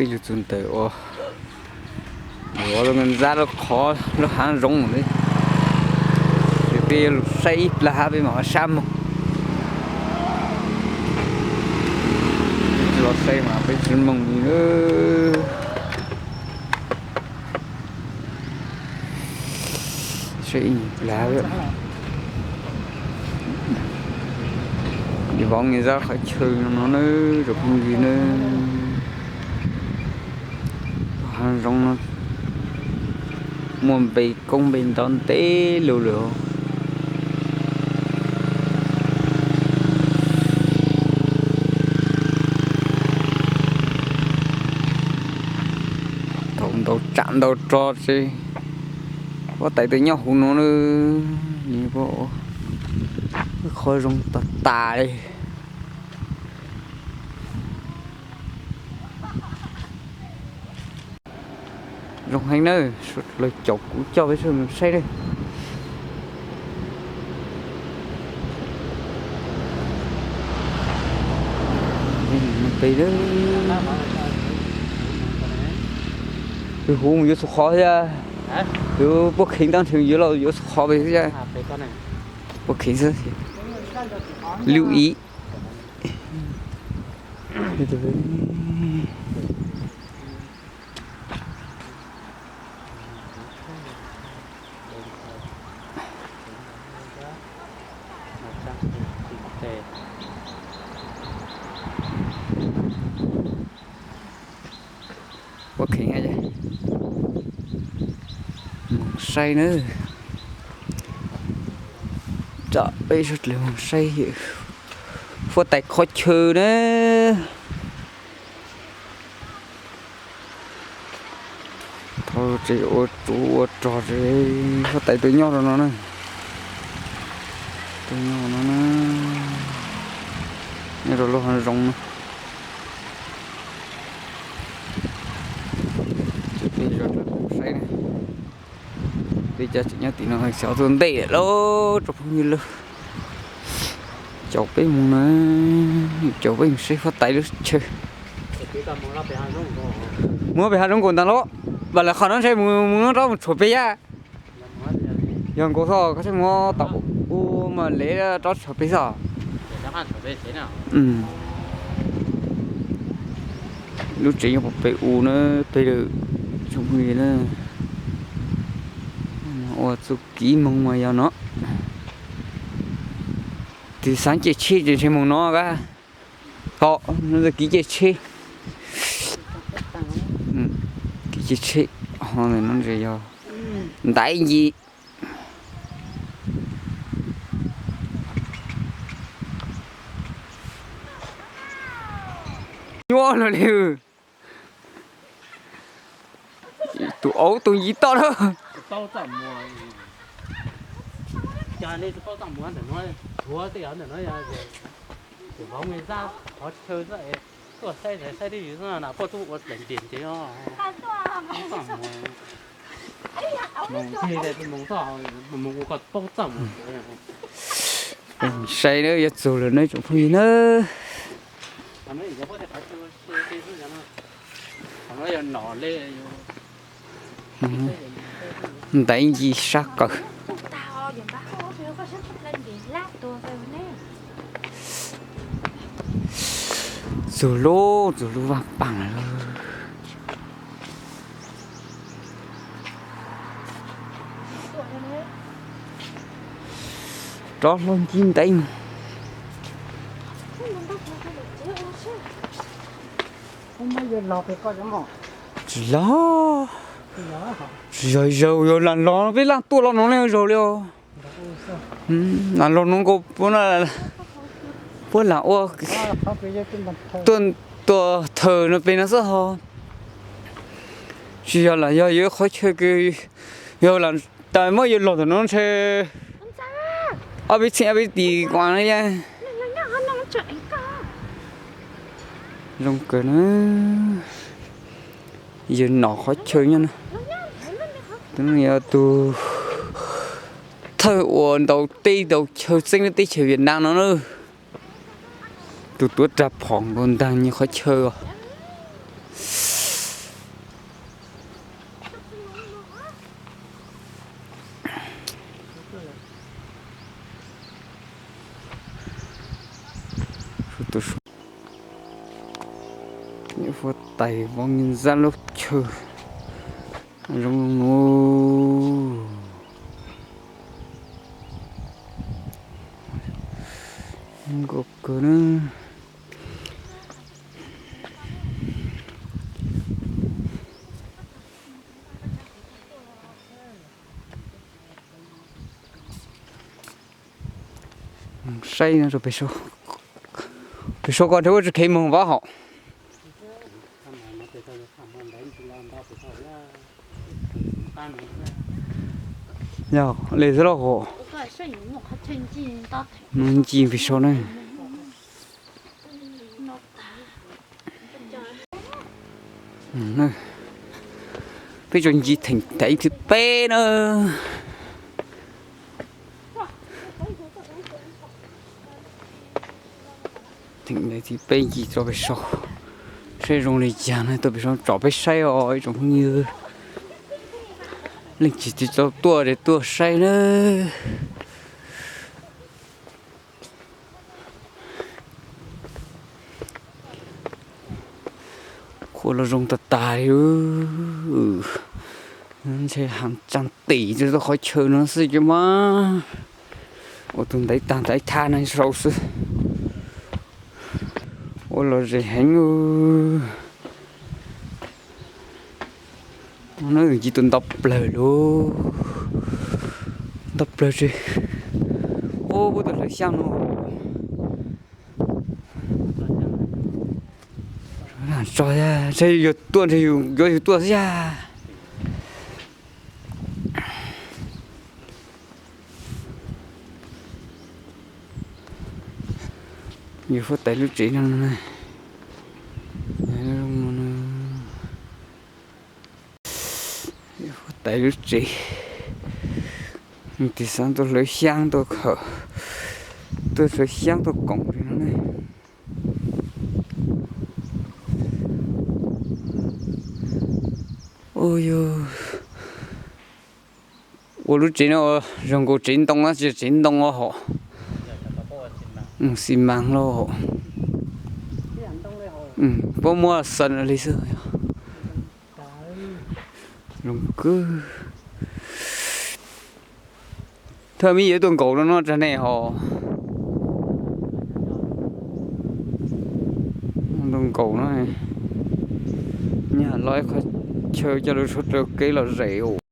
Peb lug txug ntawm uas lub ntxa lub qhov lub hav zoov li, ces peb yuav lug saib ib plag hab peb mam sab moog. Los saib mas peb tsis moog li. Saib ib plag, yuav voov nws zaj qhov chaw no na, tsoom phooj ywg na. Hav zoov no muaj npe koob npe ntau ntev lug lawm. Thaum ntau tsam ntau rog ces huab tais twb nyob huv no na. Qhov zoo tas tas li. Zoo heev na, lawv caum kuv coj peb sawv mus saib na. Peb huv mus yuav txhua qhov thiab, yuav puab kheev tag nrho yuav los yuav txhua qhov pem xwb, puab kheev xwb. Lub ib Puab kheev, moog saib na. Peb sawv dlawg moog saib huab tais qhov chaw na. Thaum tseem ua tsuv ua rog ces huab tais twb nyob rau no na. Twb nyob no na, nyob rau lub hav zoov no. Ces peb sawv dlawg saib na, peb cov tseem nyob tim no xyov tuaj ntej lawm lauj tsoom phooj ywg lauj. Caum peb mus na, caum peb mus saib huab tais lub chaw. Mus pem hav zoov nkaus ntag lauj. Vam lawv qhov no ntshe mus, mus rov mus tshuam peb yaj. Yog nkaus xwb koj saib mus tom u mas le rov tshuam peb xwb. Lub tsev nyob pem u na, peb lawm tsoom phooj ywg na. Ua txuj kev moog mas yog no. Tis xaav caij tsheb ces ntshe moog no a. Ho, no kiv caij tsheb. Kiv caij tsheb, ho ntawm no ntshe yog ntaiv ncig. Nyuaj luaj li. Tus aub tus ncig toj na. Saib na, yuav txug lawm na tsoom phooj ywg na. Ntaiv ncig sab qawm. Txug lub, txug lub vaj paam lawm. Rov hlo ncig ntaiv mus. Tsis log, tsis yog zaug, yog lam los peb lam tuaj los no ne zaug li os. Lam los no nkaus puab lam ua tuaj, tuaj thawm no pem no xwb ho. Tsis yog lam yog yuav qhov chaw kws yog lam tas muab yuav los ntawm no ntshe ob peb txheej ob peb tis kuv no yaj. Zoo kawg na. Yog nom qhov chaw nyob na. Tus no yog tus thawj uas ntaus teb ntaus chaw txeeb lub teb chaws Vietnam no na. Tus tuav rag phom nkaus ntaag nyias qhov chaw os. Huab tais Vaj Ntxab lub chaw zoo no. Nkauj kawg na. Saib no rau pem saud, pem saud ko nrhiav ua tsis kheev moog vab hom. Yog li xwb lauj hom. Mus ncig pem saud na. Peb tsuas ncig theem thav thib peb na. Theem thib peb ncig tso pem saud, saib zoo li cas na, tuaj pem saud tsom peb saib os ib tsoom phooj ywg. Leej twg tsis tau tuaj ces tuaj saib na. Qhua los zoo tag tag li. Ntshe hav tsaaj tim rau qhov chaw no xwb ces mas ua tus ntaiv tag ntaiv thab no sau xwb. Ua los zem heev. Ncig tus nto plawg lug, nto plawg tsi. Ub, puab tus hlawv xyaab no. Tso, ntshe yog tuaj ntshe yuav yug tuaj xwb yag. Yog huab tais lub tsev no, huab tais lub tsev. Tig xav tuaj hlawv xyaab tuaj khawm, tuaj hlawv xyaab tuaj koom li no ne. Ua yog ua lub tsev no zoo nkaus tsev ntoo na, tsis yog tsev ntoo hom, xi mas lauj. Puab muab xaws li xwb. Zoo kawg. Thawj me yuav tuaj nkaum no no tsag ne hos. Tuaj nkaum no, nyob los ib qhov chaw coj lug suav raws kev lom zem.